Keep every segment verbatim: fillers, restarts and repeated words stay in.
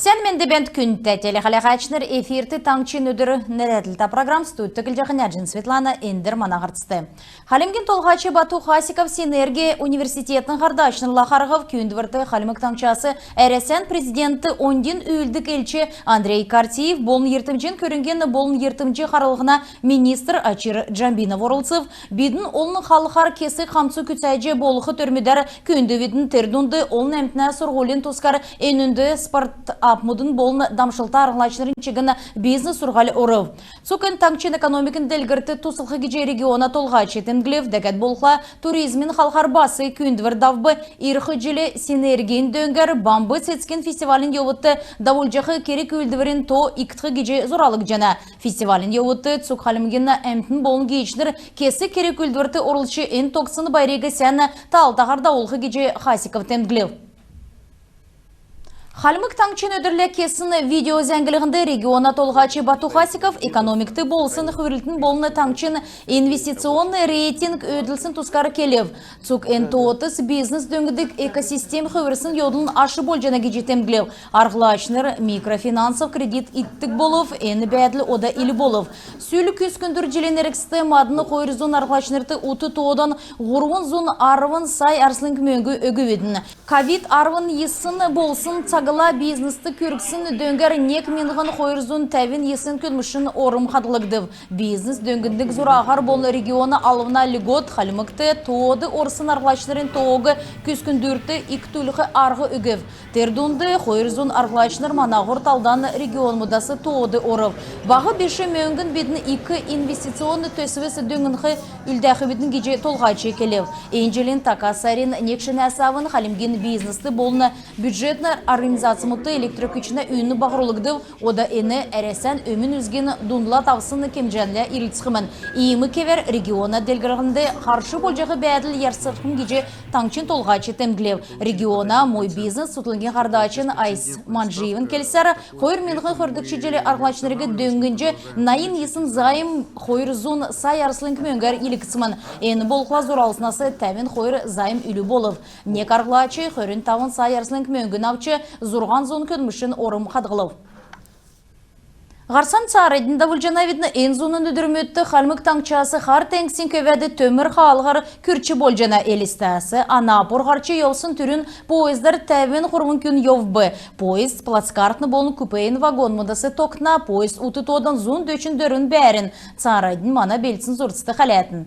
Сән менд бәәнт, күндтә телехәләгәчнр! Эфирт «Таңһчин өдр» нерәдлтә программ. Студьд Түглҗәһин Нәҗин Светлана. Эндр мана һарцд. Хальмгин Толһач Бату Хасиков Синергия университетин һардачнрла харһв. Күүндврт Хальмг Таңһчас Әрәсән Президентин оньдин үүлддг элч Андрей Картиев болн йиртмҗин көрңгин болн йиртмҗ харслһна министр Очир Джамбинов орлцв. Бидн олн халхар кесг хамцу күцәҗ, болх төрмүдәр күүндвидн, тер дунд олн әмтнә сурһулин тускар, энүнд стартапмудын болн дамшлтта арһлачнрин чигн бизнес-сурһуль орв. Цуг эн таңһчин экономикин делгрлтд туслх гиҗ региона толһач темдглв. Дәкәд болхла туризмин халхар бас күүндвр давв. Ирх җил «Синергин» дөңгәр Бамб цецгин фестивалин йовудт давулҗах керг-үүлдврин то икдх гиҗ зуралгдҗана. Фестивалин йовудт цуг Хальмгин әмтн болн гиичнр кесг керг-үүлдврт орлцҗ, эн тогтсн байриг сән таалтаһар давулх гиҗ Хасиков темдглв. Хальмг Таңһчин өдрлә кесн видеозәңглһнд региона толһач Бату Хасиков экономикт болсн хүврлтин болн таңһчин инвестиционн рейтинг өөдлсн тускар келв. Цуг эн тоотс бизнес дөңндг экосистем хүврсн йовдлын аш болҗана гиҗ темдглв. Арһлачнр микрофинансов кредит итдг болв, эн бәәдл ода ил болв. Сүл күскндүр җилин эргцд мадн хойр зун арһлачнрт ут тоодан һурвн зун арвн сай арслң мөңг өгвидн. Ковид арвн йисн болсн цагла бизнест күргсн дөңгәр нег миңһн хойр зун тәвн йисн көдлмшин орм хадһлгдв. Бизнес дөңндг зураһар болн региона алвна льгот Хальмгт тоод орсн арһлачнрин тоог күскндүрт икдүлх арһ өгв. Тер дунд хойр зун арһлачнр манаһур талдан регионмудас тоод орв. Баһ биш мөңгн бидн ик инвестиционн төсвс дөңнх үлдәхвидн гиҗ толһач келв. Эн җилин така сарин нег шинәс авн Хальмгин бизнест болн бюджетн организацмудт электрокүчнә үн баһрулгдв. Ода эн Әрәсән өмн үзгин дундла тавсн кемҗәнлә ирлцхмн. Иим кевәр региона делгрлһнд харш болҗах бәәдл ясрхмн гиҗ таңһчин толһач темдглв. Региона «Мой бизнес» сутлнгин һардачин Айс Манжиевин келсәр, хойр миңһн хөрдгч җил арһлачнриг дөңнҗ найн йисн займ хойр зун сай арслң мөңгәр илгәсмн. Эн болхла зуралснас тәвн хойр займ үлү болв. Нег арһлач хөрн тавн сай арслң мөңгн авч, зурһан зун көдлмшин орм хадһлв. Һарцан цааранднь давулҗанавидн. Эн зуна өдрмүдт Хальмг Таңһчас Хар теңгсин көвәд төмр хаалһар күрч болҗана. Элстәс Анапур һарч йовсн түрүн поездар тәвн һурвн күн йовв. Поезд плацкартн болн купейн вагонмудас тогтна. Поезд ут тоодан зун дөчн дөрвн бәәрн. Цааранднь мана белдсн зурцд хәләтн.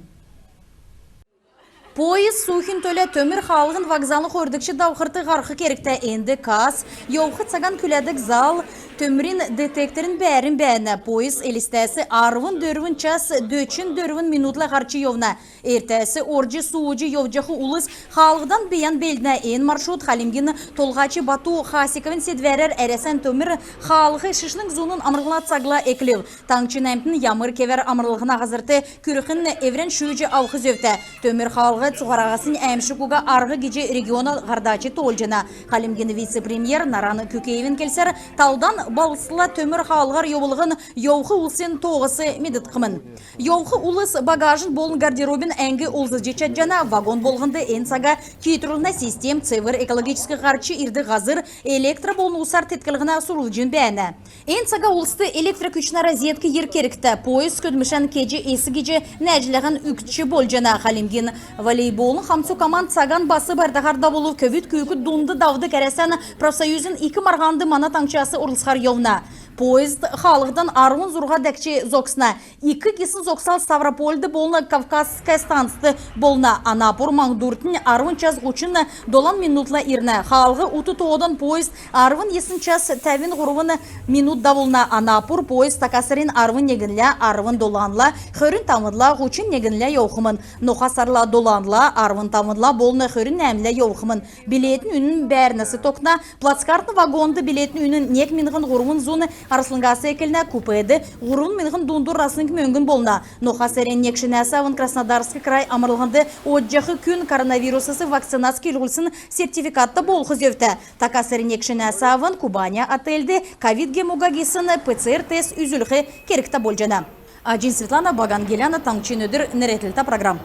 Поезд суухин төлә төмр хаалһин вокзалын хойрдгч давхрт һарх кергтә. Энд касс, йовх цаган күләдг зал, төмрин детекторин бәәрн бәәнә. Поезд Элстәс арвн дөрвн час дөчн дөрвн минутла һарч йовна. Эртәс орҗ-сууҗ йовҗах улс хаалһдан бийән белднә. Эн маршрут Хальмгин Толһач Бату Хасиковин седвәрәр Әрәсән төмр хаалһ шишлң зуна амрлһна цагла эклв. Таңһчин әмтн ямр кевәр амрлһна һазрт күрхән эврән шүүҗ авх зөвтә. Төмр хаалһ цуһараһаснь әәмшг уга арһ гиҗ региона һардач тоолҗана. Хальмгин вице-премьер Наран Күкеевин келсәр, талдан балһсла төмр хаалһар йовлһн йовх улсин тооһас медгдхмн. Йовх улс багажн болн гардеробин әңг олзлҗ чадҗана. Вагон болһнд эн цага киитрүллһнә систем, цевр экологическ һарч ирдг һазр, электр болн усар тетклһнә сурвлҗн бәәнә. Эн цага улст электр күчнә розетк йир кергтә. Поезд көдлмшән кеҗ эс гиҗ нәәҗләһән үгцҗ болҗана. Хальмгин волейболын хамцу команд цаган бас байртаһар давулв. Көвүд күүкд дунд давдг Әрәсән профсоюзин ик марһанд мана таңһчас орлцхар йовна. Поезд хаалһдан арвн зурһа дәкҗ зогсна. Ик гисн зогсал Ставропольд болн Кавказская станцд болна. Анапур маңһдуртнь арвн час һучн долан минутла ирнә. Хаалһ ут тоодан поезд арвн йисн час тәвн һурвн минут давулна. Анапур поезд така сарин арвн негнлә, арвн доланла, хөрн тавнла, һучн негнлә йовхмн. Ноха сарла доланла, арвн тавнла болн хөрн нәәмнлә йовхмн. Билетин үнн бәәрнәс тогтна. Плацкартн вагонд билетин үнн нег миңһн һурвн зун арслңгас эклнә, купед һурвн миңһн дундур арслң мөңгн болна. Ноха сарин нег шинәс авн Краснодарск край амрлһнд одҗах күн коронавирусас вакцинац кеүлсн сертификатта болх зөвтә. Така сарин нег шинәс авн Кубаня отельд ковид гем уга гисн ПЦР-тест үзүлх кергтә болҗана. Аҗин Светлана, Баган Геляна, «Таңһчин өдр» нерәдлтә программ.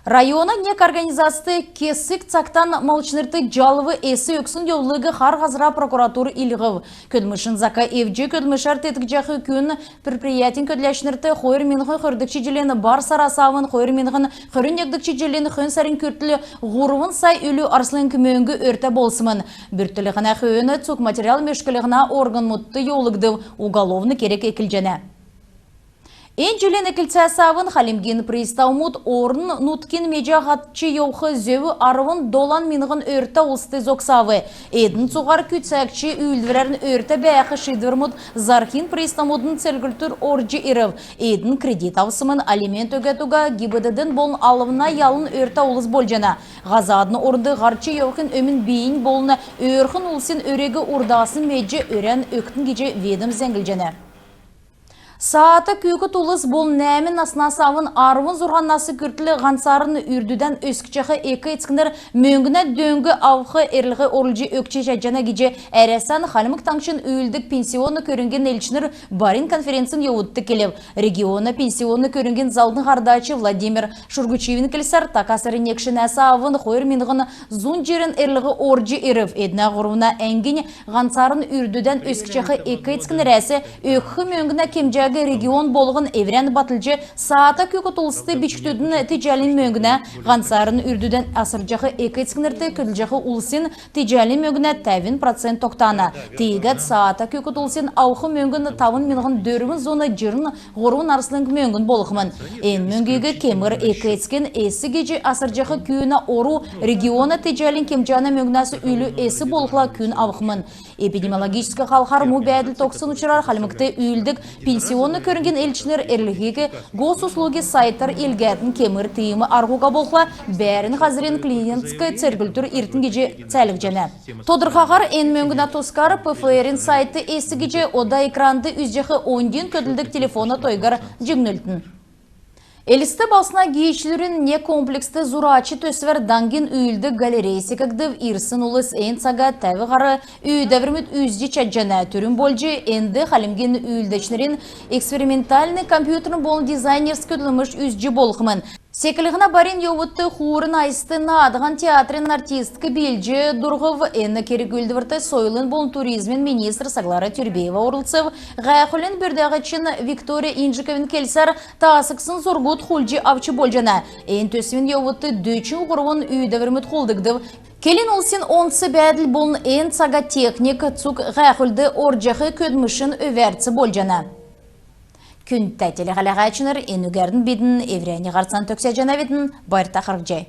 Района нег организацд кесг цагтан малчнрт җалв эс өгсн йовдлыг Хар Һазра прокуратур илгв. Көдлмшин зака эвдҗ, көдлмшәр теткҗәх күн предприятин көдләчнрт хойр миңһн хөрдгч җилин бар сарас авн хойр миңһн хөрн негдгч җилин хөн сарин күртл һурвн сай үлү арслң мөңг өртә болсмн. Бүртклһнә хөөн цуг материал мөшклһнә органмудт йовулгдв, уголовн керг эклҗәнә. Эн җилин эклцәс авн хальмгин приставмуд орн-нутгин меҗә һатч йовх зөв арвн долан миңһн өртә улст зогсав. Эдн цуһар күцәгч үүлдврәрн өртә бәәх шиидврмүд зарһин приставмудын церглтүр орҗ ирв. Эдн кредит авсмн, алимент өгәд уга, ГИБДД-н болн алвна ялын өртә улс болҗана. Һазадын орнд һарч йовхин өмн бийиннь болн өөрхн улсин өриг урдаснь медҗ, өрән өгтн гиҗ ведомств зәңглҗәнә. Саата күүкд улс болн нәәмн наснас авн арвн зурһан нас күртл һанцарн үрдүдән өскҗәх эк-эцкнр мөңгнә дөң авх эрлһ орулҗ өгч чадҗана гиҗ Әрәсән Хальмг Таңһчин үүлддг пенсионн көрңгин элчнр барин конференцин йовудт келв. Региона пенсионн көрңгин заллтын һардач Владимир Шургучиевин келсәр, така сарин нег шинәс авн хойр миңһн зун җирн эрлһ орҗ ирв. Эднә һурвна әңгнь һанцарн үрдүдән өскҗәх эк-эцкнрәс өгх мөңгнә кемҗәг регион болһн эврән батлҗ, саата күүкд улст бичкдүдин теҗәлин мөңгнә, һанцарн үрдүдән асрҗах эк-эцкнрт көдлҗәх улсин теҗәлин мөңгнә тәвн процент тогтана. Тиигәд саата күүкд улсин авх мөңгн тавн миңһн дөрвн зун җирн һурвн арслң мөңгн болхмн. Эн мөңгиг кемр эк-эцкин эс гиҗ асрҗах күүнә ору региона теҗәлин кемҗәнә мөңгнәс үлү эс болхла күн авхмн. Эпидемиологическ халхар му бәәдл тогтсн учрар Хальмгт үүлддг пенсионн көрңгин элчнр эрлһиг Госуслуги сайтар илгәтн. Кемр тиим арһ уга болхла, бәәрн һазрин клиентск церглтүр иртн гиҗ цәәлһҗәнә. Тодрхаһар эн мөңгнә тускар ПФР-ин сайтд эс гиҗ ода экранд үзҗәх оньдин көдлдг телефона тойгар җиңнүлтн. Элст балһсна гиичлүрин нег комплекст зурач төсвәр даңгин үүлддг галерей секгдв. Ирсн улс эн цага тәвн һар үүдәврмүд үзҗ чадҗана. Түрүн болҗ энд хальмгин үүлдәчнрин экспериментальн, компьютерн болн дизайнерск көдлмш үзҗ болхмн. Секлһнә барин йовудт хуурин айст наадһан театрин артистк биилҗ дурһв. Эн керг-үүлдврт сойлын болн туризмин министр Саглара Тюрбеева орлцв. Һәәхүлин бүрдәгәчин Виктория Инжиковин келсәр, таасгдсн зургуд хулдҗ авч болҗана. Эн төсвин йовудт дөчн һурвн үүдәврмүд хулдгдв. Келн улсин онц бәәдл болн эн цага техник цуг һәәхүлд орҗах көдлмшин өвәрц болҗана. Күндтә телехәләһәчнр, энүгәрн бидн эврәннь һарцан төгсәҗәнәвидн. Байрта харһцхай.